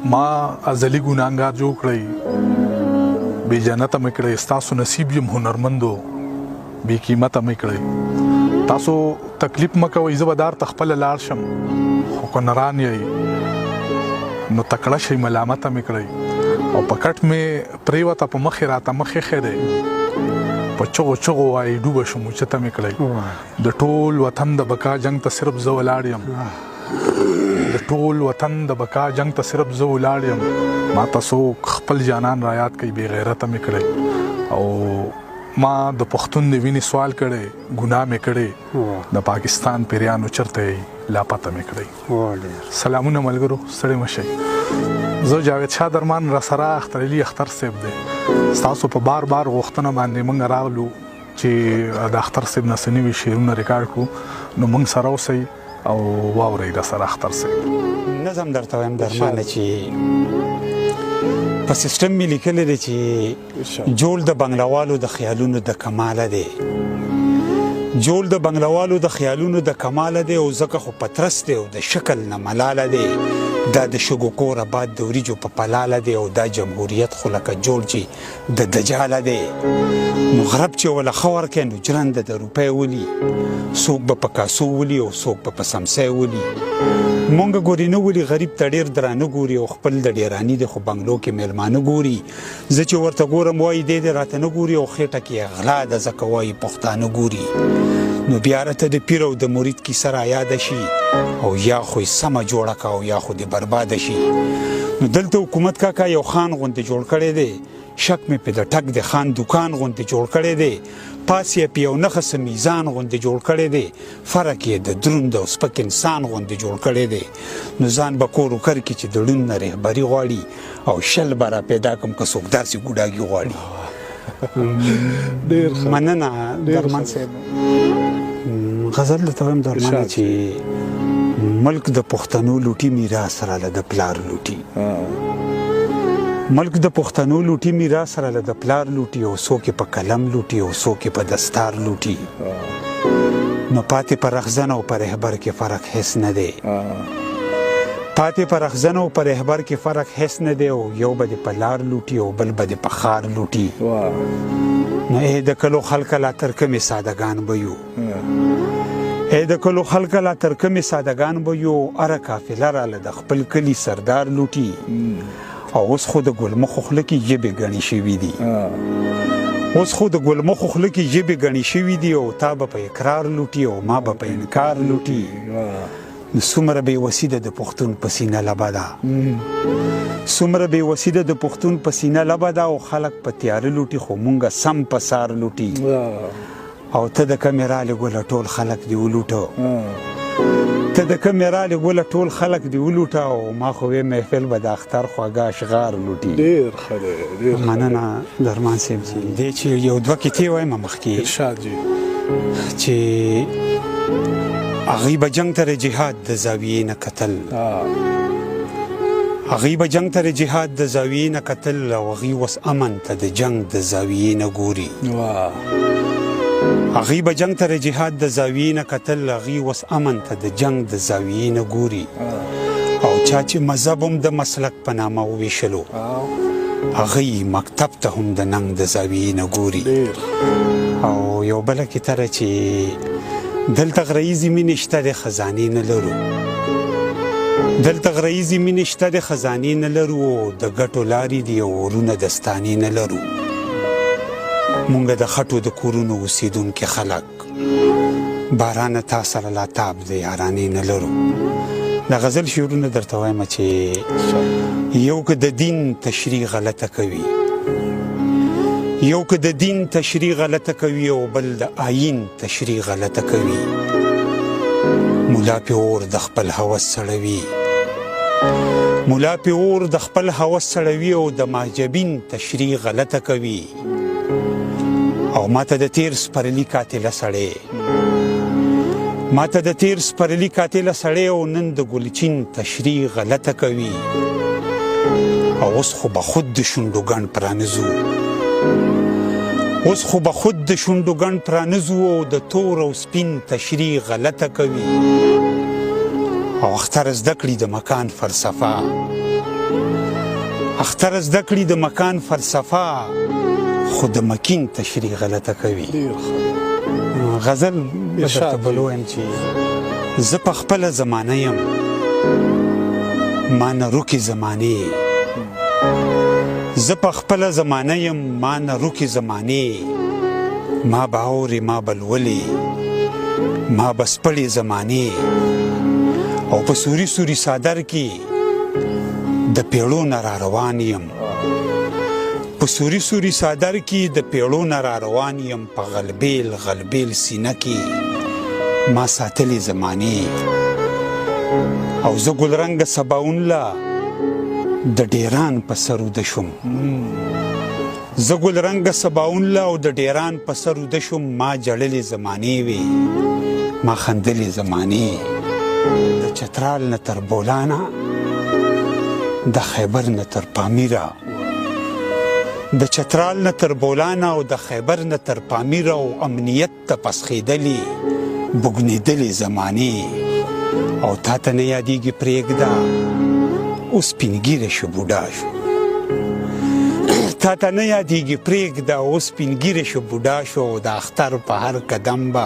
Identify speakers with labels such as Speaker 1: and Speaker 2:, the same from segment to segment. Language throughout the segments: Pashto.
Speaker 1: ما ازلی ګناهګار جوړ کړئ، بې جنته مې کړئ. ستاسو نصیب یم هنرمندو، بې قیمته مې کړئ. تاسو تکلیف مه کوئ، زه به دار ته خپله لاړ شم، خو که نران یئ نو تکړه شئ، ملامته مې کړئ. او په کټ مې پریوته، په مخې راته مخ ایښی دی، په چغو چغو وایي ډوبه شوم، اوچته مې کړئ. د ټول وطن د بقا جنګ ته صرف زه ولاړ یم، د ټول وطن د بقا جنګ ته صرف زه ولاړ یم. ما ته څوک خپل جانان را یاد کوي، بې غیرته مې کړئ. او ما د پښتون د وینې سوال کړی، ګناه مې کړې، د پاکستان پیریانو چرته یې لاپته مې کړئ. سلامونه ملګرو، ستړي مه شئ. زه جاوید شاه درمان، را سره اختر علي اختر صاحب دی. ستاسو په بار بار غوښتنه باندې موږ راغلو چې د اختر صاحب نه څه نوي شعرونه ریکارډ کړو، نو موږ سره اوسئ او واورئ د سره اختر صاحب.
Speaker 2: نظم درته وایم درمانه چې په سیستم مې لیکلی دی چې جوړ د بنګلوالو د خیالونو د کماله دی، جوړ د بنګلوالو د خیالونو د کماله دی، او ځکه خو پترس دی او د شکل نه ملاله دی. دا د شګو کور آباد د وریجو په پلاله دی، او دا جمهوریت خو لکه جوړ چې د دجاله دی. نو غرب چې وله ښه ورکوي نو ژرنده د روپۍ ولي، څوک به په کاسو ولي او څوک به په سمسۍ ولي. مونږ ګوري نه ولي، غریب ته ډېر درانه ګوري، او خپل د ډېراني دی خو بنګلو کې میلمانه ګوري. زه چې ورته ګورم وایي دی دې راته نه ګوري، او خېټه کې یې غلا ده ځکه وایي پښتانه ګوري. نو بیا راته د پیر او د مرید کیسه را یاده شي، او یا خو یې سمه جوړه که او یا خو دې برباده شي. نو دلته حکومت کاکا یو خان غوندې جوړ کړی دی، شک مې پې د ټک د خان دکان غوندې جوړ کړی دی، پاس یې پې یو نښه څه میزان غوندې جوړ کړی دی، فرق یې د دروند او سپک انسان غوندې جوړ کړی دی. نو ځان به کور وکر کړي چې د ړوند نه رهبري غواړي، او شل به را پیدا کړم که څوک داسې ګوډاګي غواړي.
Speaker 1: ډېر ښه.
Speaker 2: مننه درمان صاحب. غزل درته وایم درمانه چې ملک د پښتنو لوټي میراث راله د پلار لوټي، ملک د پښتنو لوټي میراث راله د پلار لوټي، او څوک یې په قلم لوټي او څوک یې په دستار لوټي. نو پاتې په رهزن او په رهبر کې فرق هیڅ نه دی، پاتې په رهزن او په رهبر کې فرق هیڅ نه دی، او یو به دې په لار لوټي او بل به دې په ښار لوټي. نو ای د کلو خلکه لا تر کومې سادهګان به یو، ای د کلو خلکه لا تر کومې سادهګان به یو، هره قافله راله د خپل کلي سردار لوټي. او اوس خو د ګلمخو خوله کې ژبې ګڼې شوي دي، اوس خو د ګلمخو خوله کې ژبې ګڼې شوي دي، او تا به په اقرار لوټي او ما به په انکار لوټي. نو څومره بې وسي ده د پښتون په سینه لبه ده، څومره بې وسي ده د پښتون په سینه لبه ده، او خلک په تیاره لوټي خو مونږ سم په سار لوټي. او ته د کومې رالې ګله ټول خلک دې ولوټه، ته د کومې رالې ګله ټول خلک دې ولوټه، او ما خو وې محفل به د اختر خواږه اشغار لوټي.
Speaker 1: ډېر ښه دی، ډېر ښه.
Speaker 2: مننه درمان صاحب جي. دی چې یو دوه قطعې وایم مخکې.
Speaker 1: ارشاد جي.
Speaker 2: چې هغوی به جنګ ته د جهاد د زاویې نه کتل، هغوی به جنګ ته د جهاد د زاویې نه کتل، او هغوی اوس امن ته د جنګ د زاویې نه ګوري. هغوی به جنګ ته د جهاد د زاویې نه کتل، هغوی اوس امن ته د جنګ د زاویې نه ګوري. او چا چې مذهب هم د مسلک په نامه وویشلو، هغوی مکتب ته هم د ننګ د زاویې نه ګوري. او یو بله کیسه ده چې دلته غریزې مینې شته د خزانې نه لرو، دلته غریزې مینې شته د خزانې نه لرو، او د ګټو لارې دي او ورونه د ستانې نه لرو. مونږ د خټو د کورونو اوسېدونکي خلک، بارانه تا سره لا تاب د یارانې نه لرو. د غزل شعرونه درته وایم چې یو که د دین تشریح غلطه کوي، یو که د دین تشریح غلطه کوي، او بل د آیین تشریح غلطه کوي. مولا پې اور د خپل هوس سړوي، مولا پې اور د خپل هوس سړوي، او د مهجبین تشریح غلطه کوي. او ماته د تیر سپرلي قاتله سړی، ماته د تیر سپرلي قاتله سړی، او نن د ګلچین تشریح غلطه کوي. او اوس خو به خود د شونډو ګڼ پرانیزو، اوس خو به خود د شونډو ګڼ پرانیزو، او د تور او سپین تشریح غلطه کوي. او اختر زده کړي د مکان فلسفه، اختر زده کړي د مکان فلسفه، خو د مکین تشریح غلطه کوي. غزل به درته بل ووایم چې زه په خپله زمانه یم، ما نه روکې زمانې. زه په خپله زمانه یم، ما نه روکې زمانې. ما به اورې، ما به لولې، ما به سپړې زمانې. او په سوري سوري څادر کې د پیړو نه را روان یم، په سوري سوري څادر کې د پیړو نه را روان یم. په غلبیل غلبیل سینه کې ما ساتلې زمانې. او زه ګلرنګه سباون له د ډیران په سر وده شوم، زه ګلرنګه سباون له او د ډیران په سر وده شوم. ما جړلې زمانې وې، ما خندلې زمانې. د چترال نه تر بولانه، د خیبر نه تر پامیره، د چترال نه تر بولانه او د خیبر نه تر پامیره، او امنیت ته پسخېدلې بوږنېدلې زمانې. او تا ته نه یادېږي پرېږده، اوس سپین ږیری شو بوډا شو. تا ته نه یادېږي پرېږده، اوس سپین ږیری شو بوډا شو. او د اختر په هر قدم به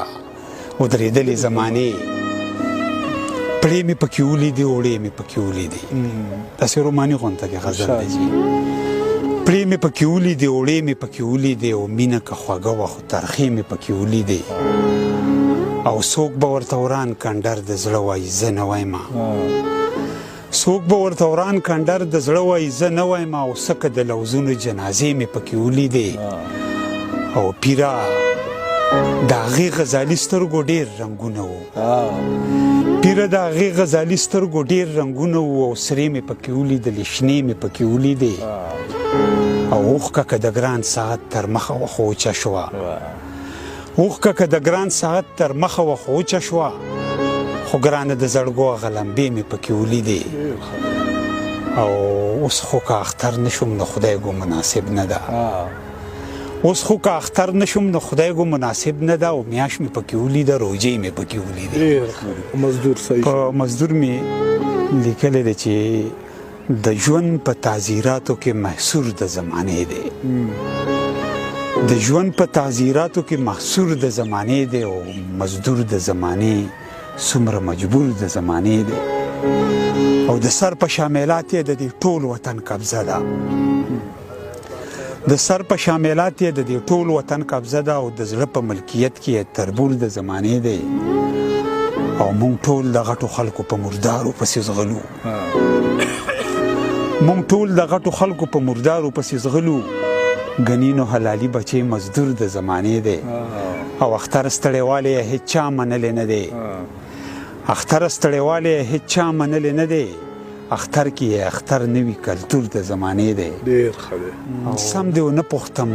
Speaker 2: ودرېدلې زمانې. پړې مې پکې ولیدې، اوړې مې پکې ولیدې. داسې روماني غونته کې غزل دی چې پړې مې پکې ولیدې، اوړې مې پکې ولیدې. او مینه که خوږه وه، خو ترخې مې پکې ولیدې. او څوک به ورته وران کنډر د زړه وایي، زه نه وایم. څوک به ورته وران کنډر د زړه وایي، زه نه وایم. او څه د لوزونو جنازې مې پکې ولیدې. او پیره د هغې غزالي سترګو ډېر رنګونه وو، پیره د هغې غزالي سترګو ډېر رنګونه وو. او سرې مې پکې ولیدلې، شنې مې پکې ولیدې. او اوښکه که د ګران ساعت تر مخه وه، خو وچه شوه. اوښکه که د ګران ساعت تر مخه وه، خو وچه شوه. خو ګرانه د زړګو هغه لمبې مې پکې ولیدې. او اوس خو که اختر نشوم نو خدای ګو مناسب نه ده، اوس خو که اختر نشوم نو خدای ګو مناسب نه ده. او میاشت مې پکې ولیده، روجې مې پکې ولیدې.
Speaker 1: مزدور صحیح.
Speaker 2: په مزدور مې لیکلی دی چې د ژوند په تعزیراتو کې محصور د زمانې دی، د ژوند په تعزیراتو کې محصور د زمانې دی. او مزدور د زمانې څومره مجبور د زمانې دی. او د سر په شاملات یې د دې ټول وطن قبضه ده، د سر په شاملات یې د دې ټول وطن قبضه ده. او د زړه په ملکیت کې یې تربور د زمانې دی. او مونږ ټول د غټو خلکو په مردارو پسې ځغلو، مونږ ټول د غټو خلکو په مردارو پسې ځغلو. ګني نو حلالي بچې مزدور د زمانې دی. او اختر ستړیوالی یې هیچا منلی نه دی، اختر ستړیوالی یې هیچا منلی نه دی. اختر کې یې اختر نوي کلتور د زمانې دی.
Speaker 1: ډېر ښه دی.
Speaker 2: سم دی ونه پوښتم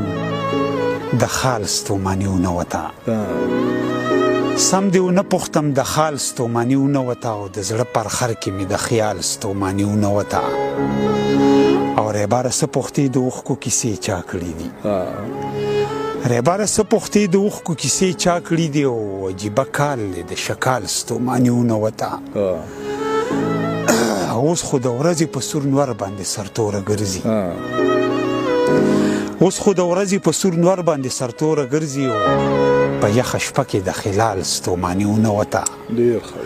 Speaker 2: د خال ستوماني ونه وته، سم دی ونه پوښتم د خال ستوماني ونه وته. او د زړه پر خر کې مې د خیال ستوماني ونه وته. او ریباره څه پوښتې د اوښکو کیسې چا کړي دي، ریباره څه پوښتې د اوښکو کیسې چا کړي دي. او عجیبه کال دی د شکال ستوماني ونه وته. اوس خو د ورځې په سور نور باندې سرتوره ګرځي، اوس خو د ورځې په سور نور باندې سرتوره ګرځي. او په یخه شپه کې د خلال ستوماني ونه وته.
Speaker 1: ډېر ښه.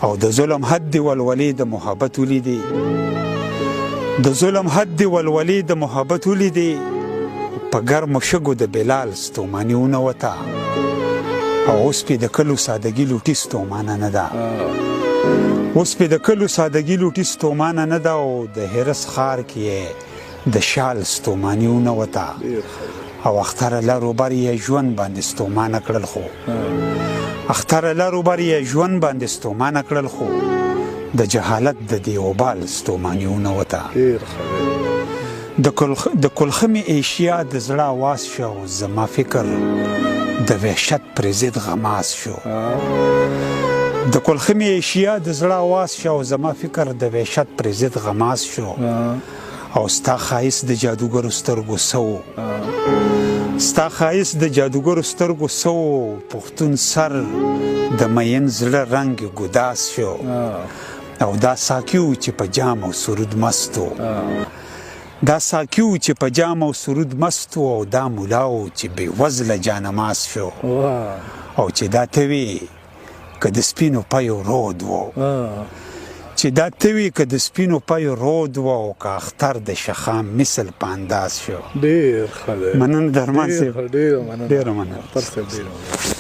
Speaker 2: او د ظلم حد دی ولولې د محبت ولیدې، د ظلم حد دی ولولې د محبت ولیدې. په ګرمو شګو د بلال ستوماني ونه وته. او اوس پې د کلو سادګي لوټي ستومانه نه ده، اوس پې د کلو سادګي لوټي ستومانه نه ده. او د هرس ښار کې یې د شال ستوماني ونه وته. او اختر لرو بر یې ژوند باندې ستومانه کړل، خو اختر لرو بر یې ژوند باندې ستومانه کړل، خو د جهالت د دې وبال ستوماني ونه وته. د کلخمې ایشیا د زړه اواز شو، زما فکر د وحشت پر ضد غماز شو. د کلخمې ایشیا د زړه اواز شو، زما فکر د وحشت پر ضد غماز شو. او ستا ښایست د جادوګرو سترګو څه و، ستا ښایست د جادوګرو سترګو څه و. پښتون سر د میین زړه رنګ ګداز شو. او دا ساقي و چې په جام او سرود مست و. دا ساقي و چې په جام او سرود مست و او دا مولا و چې بې وزله جانماز شو. او چې دا ته وې که د سپینو پیو رود و. چې دا ته وې که د سپینو پیو رود و او که اختر د شخام مثل په انداز شو.
Speaker 1: ډېر ښه دی.
Speaker 2: مننه درمان صاحب.
Speaker 1: ډېره مننه.
Speaker 2: ډېره مننه.
Speaker 1: اختر صاحب ډېره مننه.